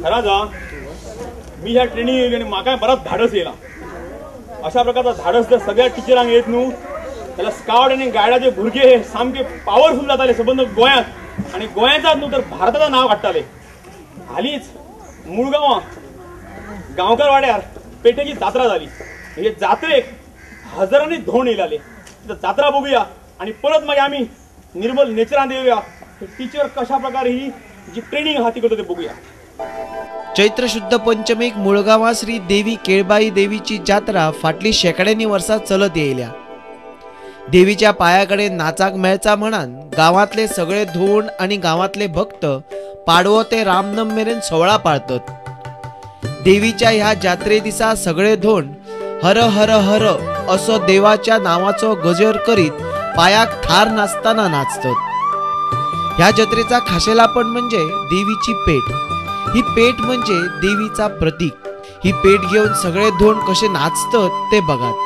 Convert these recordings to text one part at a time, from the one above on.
खरा जा मी ह्या ट्रेनिंग येयली आनी म्हाकाय बरोच धाडस येयला. अशा प्रकारचा धाडस जर सगळ्या टिचरांक येत न्हू जाल्यार स्कावट आनी गायडाचे भुरगे हे सामके पावरफूल जाताले सबंद गोंयांत आनी गोंयांत न्हू तर भारताचं नांव काडटाले. हालींच मुळगांवां गांवकार वाड्यार पेठेची जात्रा जाली. हे जात्रेक हजारांनी धोंड येयले. जात्रा बघूया आनी परत मागीर आमी निर्मल नेचरांत येवया. टिचर कशा प्रकारे ही जी ट्रेनिंग आहा ती करता ते बघूया. चैत्र शुद्ध पंचमीक मुळगांवां श्री देवी केळबाई देवीची जात्रा फाटली शेंकड्यांनी वर्सां चलत येयल्या. देवीच्या पाया कडेन नाचाक मेळचा म्हणान गांवांतले सगळे धोंड आनी गांवांतले भक्त पाडवो ते रामनम मेरेन सोवळा पाळतात. देवीच्या ह्या जात्रे दिसा सगळे धोंड हर हर हर असो देवाच्या नावाचो गजर करीत पायाक थार नाचताना नाचतात. ह्या जत्रेचा खाशेलापण म्हणजे देवीची पेठ. ही पेठ म्हणजे देवीचा प्रतीक. ही पेठ घेऊन सगळे धोंड कसे नाचतात ते बघात.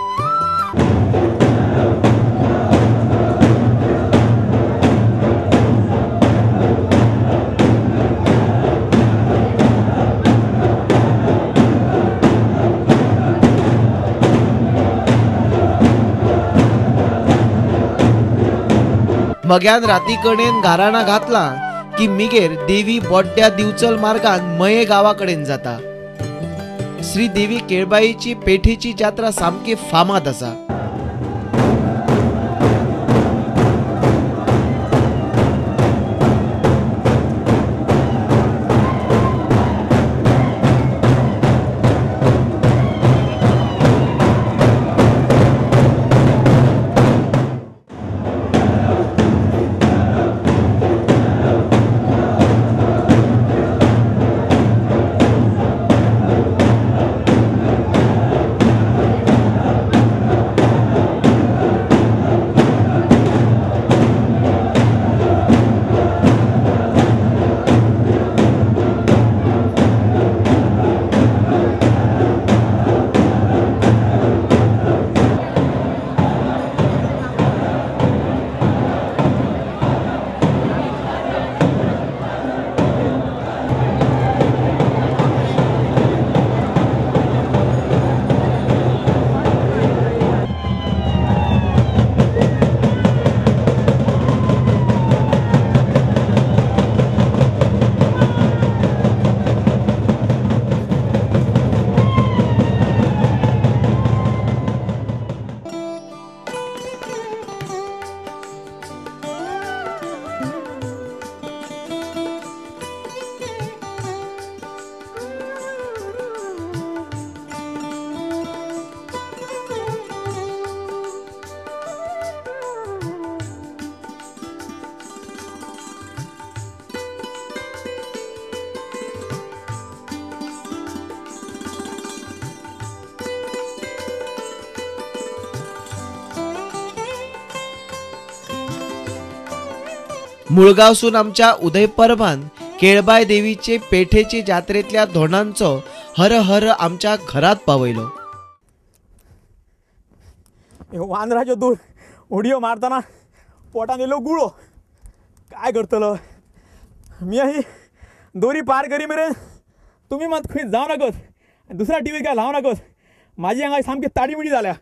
मग्यान राती कडेन गाराणा घातला की मिगेर देवी बोड्ड्या दिवचल मार्गान मये गावाकडेन जाता. श्री देवी केळबाईची पेठेची जात्रा सामकी फामाद आसा. मुळगावसून आमच्या उदय परबान केळबाय देवीचे पेठेचे जात्रेतल्या धोंडांचो हर हर आमच्या घरात पावयलो. वांदराच्यो दूर उडयो मारतना पोटान येयलो गुळो. काय करतलो मी ही दोरी पार करी मेरेन तुमी मात खंय जावं नाकत, दुसऱ्या टीव्ही काय लावं नाकत. माझी हांगा सामकी ताडीमिडी जाल्या.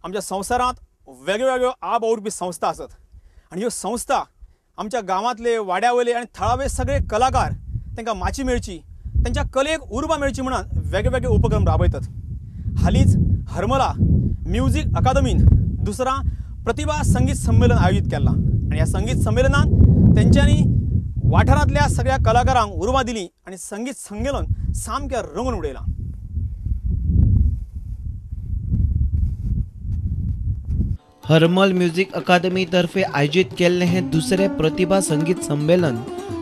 आमच्या संवसारांत वेगवेगळ्यो आप वावुरपी संस्था आसत आनी ह्यो संस्था आमच्या गांवांतले वाड्या वयले आनी थळावे सगळे कलाकार तांकां माची मेळची, तांच्या कलेक उर्बा मेळची म्हणून वेगवेगळे उपक्रम राबयतात. हालींच हरमला म्युजीक अकादमीन दुसरा प्रतिभा संगीत संमेलन आयोजीत केलां आनी ह्या संगीत संमेलनान तेंच्यांनी वाठारांतल्या सगळ्या कलाकारांक उर्बा दिली आनी संगीत संमेलन सामकें रंगोवन उडयलां. हरमल म्युझिक अकादमी तर्फे आयोजित केल्लें हें दुसरें प्रतिभा संगीत संमेलन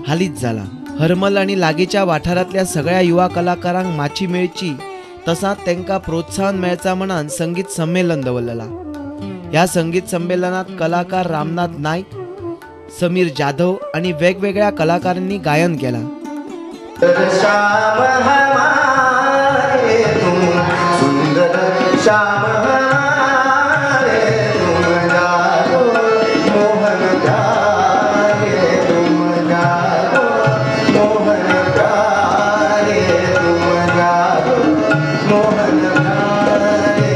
हालींच जालां. हरमल आनी लागींच्या वाठारांतल्या सगळ्या युवा कलाकारांक माची मेळची तसांच तांकां प्रोत्साहन मेळचा म्हणान संगीत संमेलन दवरलेलां. ह्या संगीत संमेलनात कलाकार रामनाथ नायक, समीर जाधव आनी वेगवेगळ्या कलाकारांनी गायन केलां. मोहन प्यारे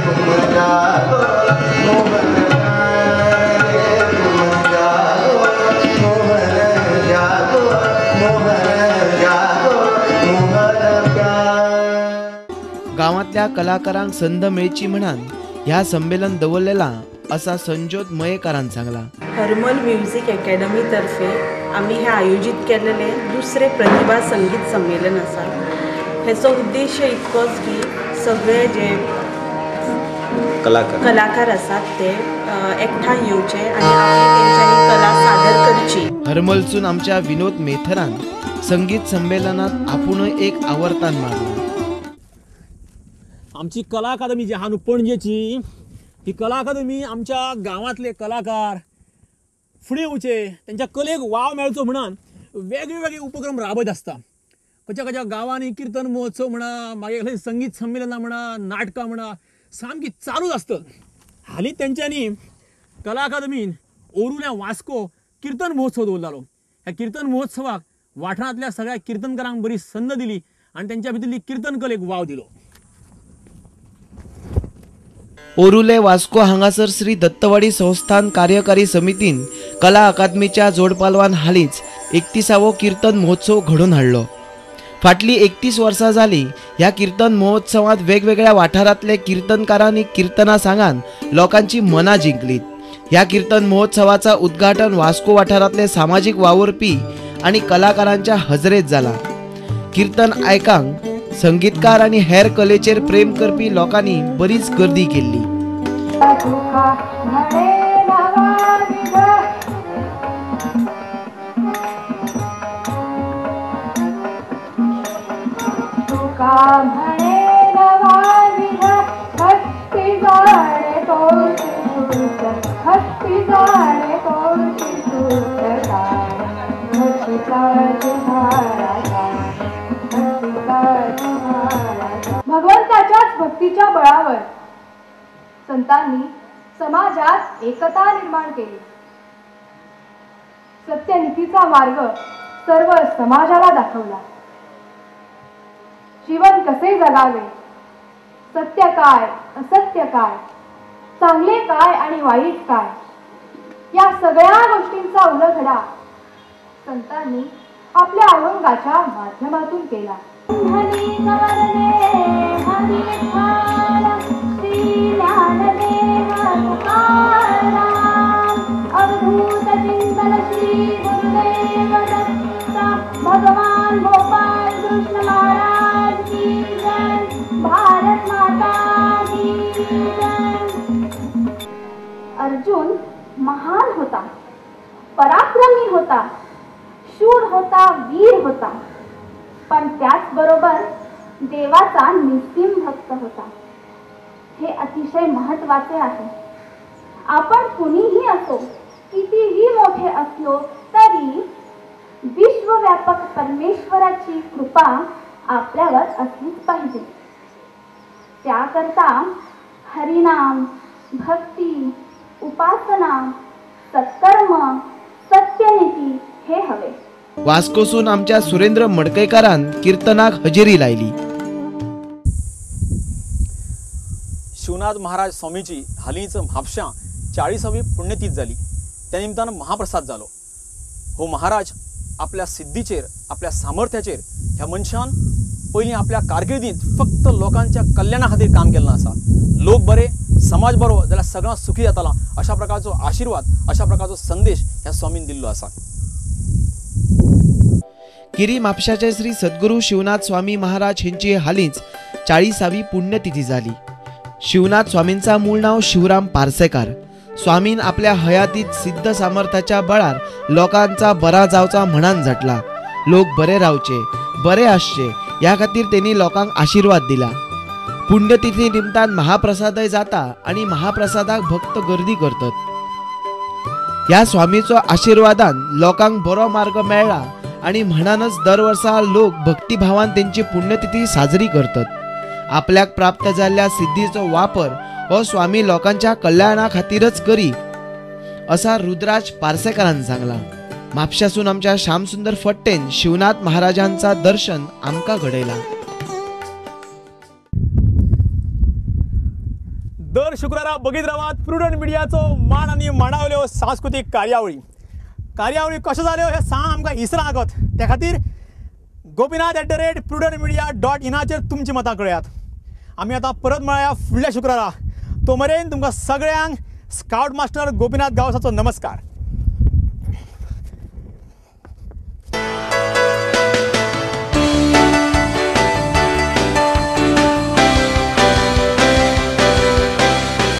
तुम जागो, मोहन प्यारे तुम जागो, मोहन जागो, मोहन जागो, मोहन प्यारे। गांवांतल्या कलाकारांक संद मेळची म्हणान ह्या संमेलन दवरलेला असा संजोत मयेकारान सांगला। हरमल म्युझिक अकॅडमी तर्फे आमी हे आयोजीत केलेले दुसरे प्रतिभा संगीत संमेलन आसा। हेचो उद्देश इतकोच की सगळे जे कलाकार आसात ते एकठांय येवचे आनी आपली तेंच्यांनी कला सादर करची। हरमलसून आमच्या विनोद मेथरान संगीत संमेलनात आपूणय एक आवर्तान मारला। आमची कला अकादमी जी आहा न्हू पणजेची, ही कला अकादमी आमच्या गांवांतले कलाकार फुडें येवचे, तेंच्या कलेक वाव मेळचो म्हणून वेगळे वेगळे उपक्रम राबयत आसता। खंयच्या खंयच्या गांवांनी किर्तन महोत्सव म्हणा, मागीर संगीत संमेलनां म्हणा, नाटकां म्हणा, सामकी चालूच आसतात। हालींच तेंच्यांनी कला अकादमीन ओरुल्या वास्को किर्तन महोत्सव दवरतालो। ह्या किर्तन महोत्सवाक वाठारांतल्या सगळ्या किर्तनकारांक बरी संद दिली आनी तेंच्या भितरली किर्तन कलेक वाव दिलो। ओरुले वास्को हांगासर श्री दत्तवाडी संस्थान कार्यकारी समितीन कला अकादमीच्या जोडपालवान हालींच 31वो किर्तन महोत्सव घडोवन हाडलो। फाटली 31 वर्सां जाली ह्या किर्तन महोत्सवांत वेगवेगळ्या वाठारांतले किर्तनकारांनी किर्तनां सांगान लोकांची मनां जिंकलीत। ह्या किर्तन महोत्सवाचा उद्घाटन वास्को वाठारांतले सामाजीक वावुरपी आनी कलाकारांच्या हजरेत जाला। किर्तन आयकांक संगीतकार आनी हेर कलेचेर प्रेम करपी लोकांनी बरीच गर्दी केल्ली। भगवंताच्याच भक्तीच्या बळावर संतांनी समाजात एकता निर्माण केली। सत्यनीतीचा मार्ग सर्व समाजाला दाखवला। जीवन कसे जगावे, सत्य काय, असत्य काय, चांगले काय आणि वाईट काय, या सगळ्या गोष्टींचा उलगडा संतांनी आपल्या अभंगाच्या माध्यमातून केला। भगवान गोपाल कृष्ण महाराज की जय, भारत माता की जय। अर्जुन महान होता, पराक्रमी होता, शूर होता, वीर होता, पण त्याचबरोबर देवाचा निस्सीम भक्त होता। हे अतिशय महत्त्वाचे आहे। आपण कुणीही असो, कितीही मोठे असलो तरी विश्वव्यापक परमेश्वराची कृपा आपल्यावर असलीच पाहिजे। त्याकरता हरिनाम, भक्ती, उपासना, सत्कर्म, सत्यनीती हे हवे। वास्कोसून आमच्या सुरेंद्र मडकयकारान कीर्तनाक हजेरी लायली। शिवनाथ महाराज स्वामीची हालींच म्हापशां 40वी पुण्यतीथ जाली। त्या निमतान महाप्रसाद जालो। हो महाराज आपल्या सिद्धीचेर, आपल्या सामर्थ्याचेर ह्या मनशान पयलीं आपल्या कारकिर्दींत फक्त लोकांच्या कल्याणा खातीर काम केल्लें आसा। लोक बरे, समाज बरो जाल्यार सगळो सुखी जातला अशा प्रकारचो आशिर्वाद, अशा प्रकारचो संदेश ह्या स्वामीन दिल्लो आसा। गिरी म्हापशाचे श्री सद्गुरू शिवनाथ स्वामी महाराज हेंची हालींच 40वी पुण्यतिथी जाली। शिवनाथ स्वामींचा मूळ नाव शिवराम पार्सेकार। स्वामीन आपल्या हयातीत सिद्ध सामर्थ्याच्या बळार लोकांचा बरा जावचा म्हणान झटला। लोक बरे रावचे, बरे आसचे ह्या खातीर तेणी लोकांक आशिर्वाद दिला। पुण्यतिथी निमतान महाप्रसादय जाता आणि महाप्रसादाक भक्त गर्दी करतात। ह्या स्वामीचो आशिर्वादान लोकांक बरो मार्ग मेळ्ळा आणि म्हणानच दर वर्सा लोक भक्तिभावान तेंची पुण्यतिथी साजरी करतात। आपल्याक प्राप्त जाल्ल्या सिद्धीचो वापर हो स्वामी लोकांच्या कल्याणा खातीरच करी असा रुद्राज पार्सेकारान सांगला। म्हापशासून आमच्या श्यामसुंदर फट्टेन शिवनाथ महाराजांचा दर्शन आमकां घडयला। दर शुक्रारा बघीत रावात प्रुडंट मिडियाचो मान आनी मांडावल्यो सांस्कृतीक कार्यावळी. कार्यावळी कश्यो जाल्यो हें सांग आमकां इसरा आगत. त्या खातीर gopinath@prudentmedia.in तुमची मतां कळयात. आमी आतां परत मेळया फुडल्या शुक्रारा. तो मेरेन तुमकां सगळ्यांक स्कावट मास्टर गोपीनाथ गांवसाचो नमस्कार.